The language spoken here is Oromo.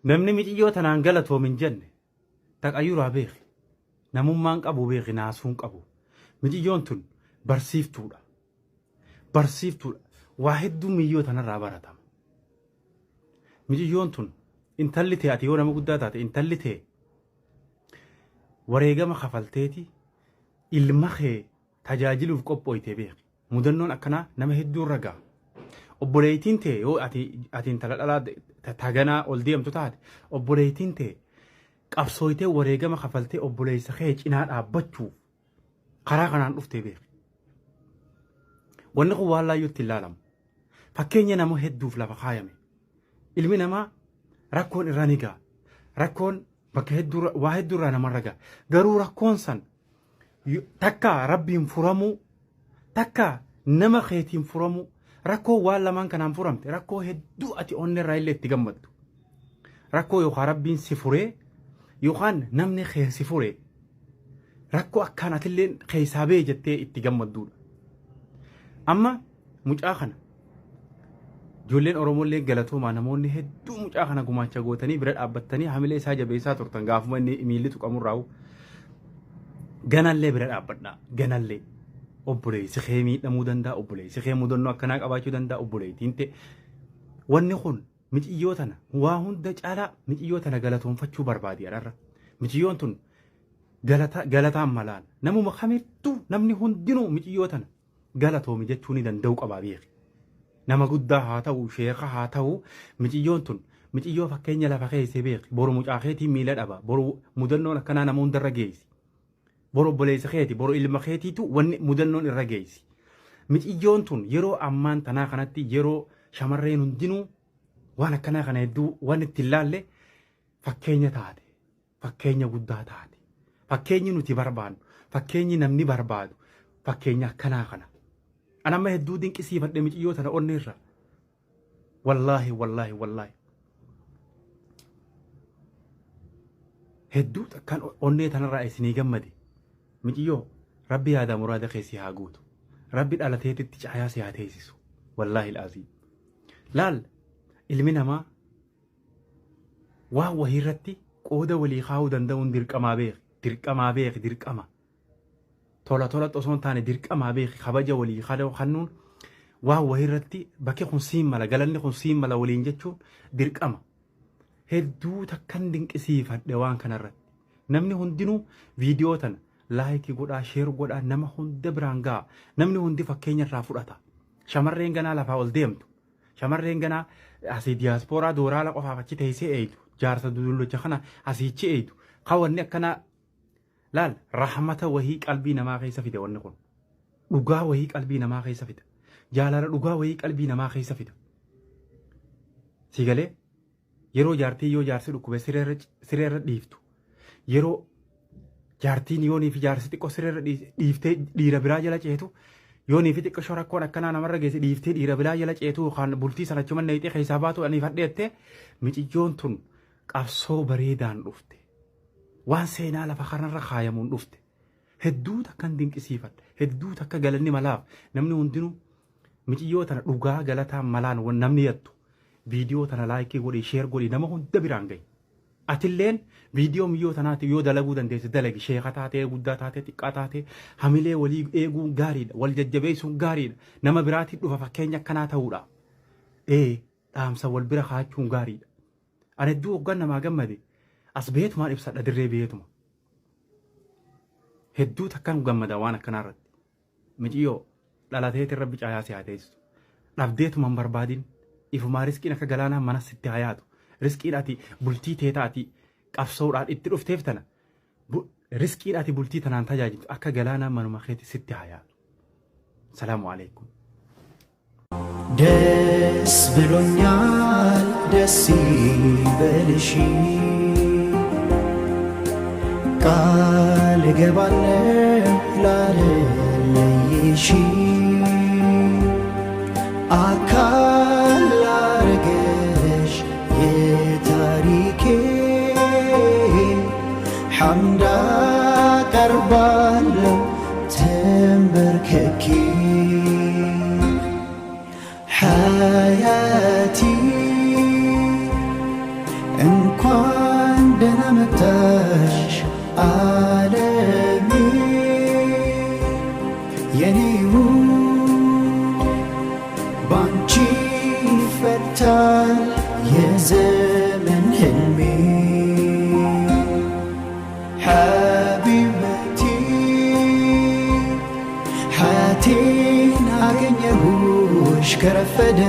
Namni miciyyoo tanaan galatoom hin jenne taqayyuraa beeki. Namummaan qabu beeki naasuun qabu. Miciyyoon tun barsiiftuudha. Barsiiftuudha. Waa hedduu miyyoo tanarraa baratama. Miciyyoon tun intalli tee ati yoo nama guddaa taate intalli tee wareegama kafalteeti ilma kee tajaajiluuf qophooyte beeki. Mudannoon akkanaa nama hedduu irra ga'a. Obboleettiin tee yoo ati ati intala dhalaa taganaa ol deemtu taate obboleettiin tee qabsooytee wareegama kafaltee obboleessa kee cinaa dhaabbachuuf karaa kanaan dhuftee beeki. Wanni kun waan laayyootti hin laalamu. Fakkeenya nama hedduuf lafa kaayame. Ilmi namaa rakkoon irra ni ga'a. Rakkoon bakka hedduu waa hedduu irraa namarra ga'a. Garuu rakkoon san takka rabbiin furamuu takka nama keetiin furamuu rakkoo waan lamaan kanaan furamte rakkoo hedduu ati onnee irraa illee itti gammaddu. Rakkoo yookaan rabbiin si furee yookaan namni kee si furee rakkoo akkaan atillee keessaa bee jettee itti gammadduudha. Amma mucaa kana ijoolleen Oromoollee galatoomaa namoonni hedduu mucaa kana gumaacha gootanii bira dhaabbattanii hamilee isaa jabeessaa turtan gaafuma inni miilli tuqamurraa'u. Ganallee bira dhaabbadhaa ganallee obboleessi kee miidhamuu danda'a obboleessi kee mudannoo akkanaa qabaachuu danda'a obboleettiin ta'e wanni kun miciyyoo tana waa hunda caalaa miciyyoo tana galatoonfachuu barbaadi har'a miciyyoon tun galata galataan malaan namuma kamittuu namni hundinuu miciyyoo tana galatoomi jechuu ni danda'u qabaa beeki. Nama guddaa haa ta'u sheeka haa ta'u miciyyoon tun miciyyoo fakkeenya lafa keesse beeki boru mucaa keetiin miila dhaba boru mudannoon akkanaa nama hundarra geessi. Boru obboleessa keeti boru ilma keetiitu wanni mudannoon irra geessi. Miciyyoon tun yeroo ammaan tanaa kanatti yeroo shamarreen hundinuu waan akkanaa kana hedduu waan itti hin laalle fakkeenya taate. Fakkeenya guddaa taate. Fakkeenyi nuti barbaannu, fakkeenyi namni barbaadu, fakkeenya akkanaa kana. An amma hedduu dinqisiifadhe miciyyoo tana onnee irra. Wallaahi wallaahi wallaahi. Hedduu takkaan onnee tanarraa isinii gammade. Miciyyoo rabbi yaada muraada kee si haa guutu. Rabbi dhalateetitti caayaa si haa teessisu. Wallaahi al'aziim. Laal ilmi namaa waan wahii irratti qooda walii kaa'uu danda'uun dirqamaa beeki. Dirqamaa beeki dirqama. Tola tola osoo hin taane dirqamaa beeki kabaja walii kannuun waan wahii irratti bakki kun siin mala galanni kun siin mala waliin jechuun dirqama. Hedduu takkan dinqisiifadhe waan kanarratti. Namni hundinuu viidiyoo tana laayikii godhaa sheer godhaa nama hunda biraan ga'a. Namni hundi fakkeenya irraa fudhata. Shamarreen ganaa lafaa ol deemtu. Shamarreen ganaa asii diyaaspooraa dooraala qofaaf achi teessee eeydu. Jaarsa dullocha kana asiichi eeydu. Ka wanni akkanaa laal rahmata wahii qalbii namaa keessa fida wanni kun. Dhugaa wahii qalbii namaa keessa fida. Jaalala dhugaa wahii qalbii namaa keessa fida. Si galee yeroo jaartiin yoo jaarsi dhukkube sireerra dhiiftu. Yeroo jaartiin yoonii fi jaarsi xiqqoo sireerra dhiiftee dhiira biraa jala ceetu yoonii fi xiqqoo rakkoon akkanaa namarra geesse dhiiftee dhiira biraa jala ceetu yookaan bultii sana achuma neexee keessaa baatu ani fadheette miciyyoon tun qabsoo bareedaan dhufte. Waan seenaa lafa kanarra kaayamuun dhufte. Hedduu takkan dinqisiifadha. Hedduu takka galanni malaaf namni hundinuu miciyyoo tana dhugaa galataan malaan namni yattu viidiyoo tana laayikii godhi sheer godhi nama hunda biraan gahi. Atilleen viidiyoo miyyoo tanaati yoo dalaguu dandeesse dalagi sheeka taatee guddaa taatee xiqqaa taatee hamilee walii eeguun gaariidha wal jajjabeessuun gaariidha nama biraatiin dhufa fakkeenya akkanaa ta'uudha. Ee dhaamsa wal bira kaa'achuun gaariidha. Ani hedduu hoggaan namaa gammade as beetumaan ibsadha dirree beetuma. Hedduu takkan gammada waan akkanaa irratti. Miciyyoo dhalateetiin rabbi caayaa si haa teessisu. Dhabdeetuma hin barbaadin. Ifumaa riskiin akka galaanaa mana sitti haa yaatu. Riskiin ati bultii teeta ati qabsoodhaan itti dhufteef tana. Riskiin ati bultii tanaan tajaajiltu akka galaanaa manuma keetti sitti haa yaatu. Salaamu alaikum. ደስ ብሎኛል፣ ደስ ይበልሽ፣ ቃል እገባለሁ ላለለይሽ፣ አካል ላረገሽ የታሪኬ ሐምዳ ቀርባለሁ ተንበርክኬ ሓያቲ። እንኳን ደህና መጣሽ ዓለሜ የኔው ባንቺ ይፈታል የዘመን ህልሜ ሐቢበቲ ሐያቴን አገኘሁሽ ከረፈደ።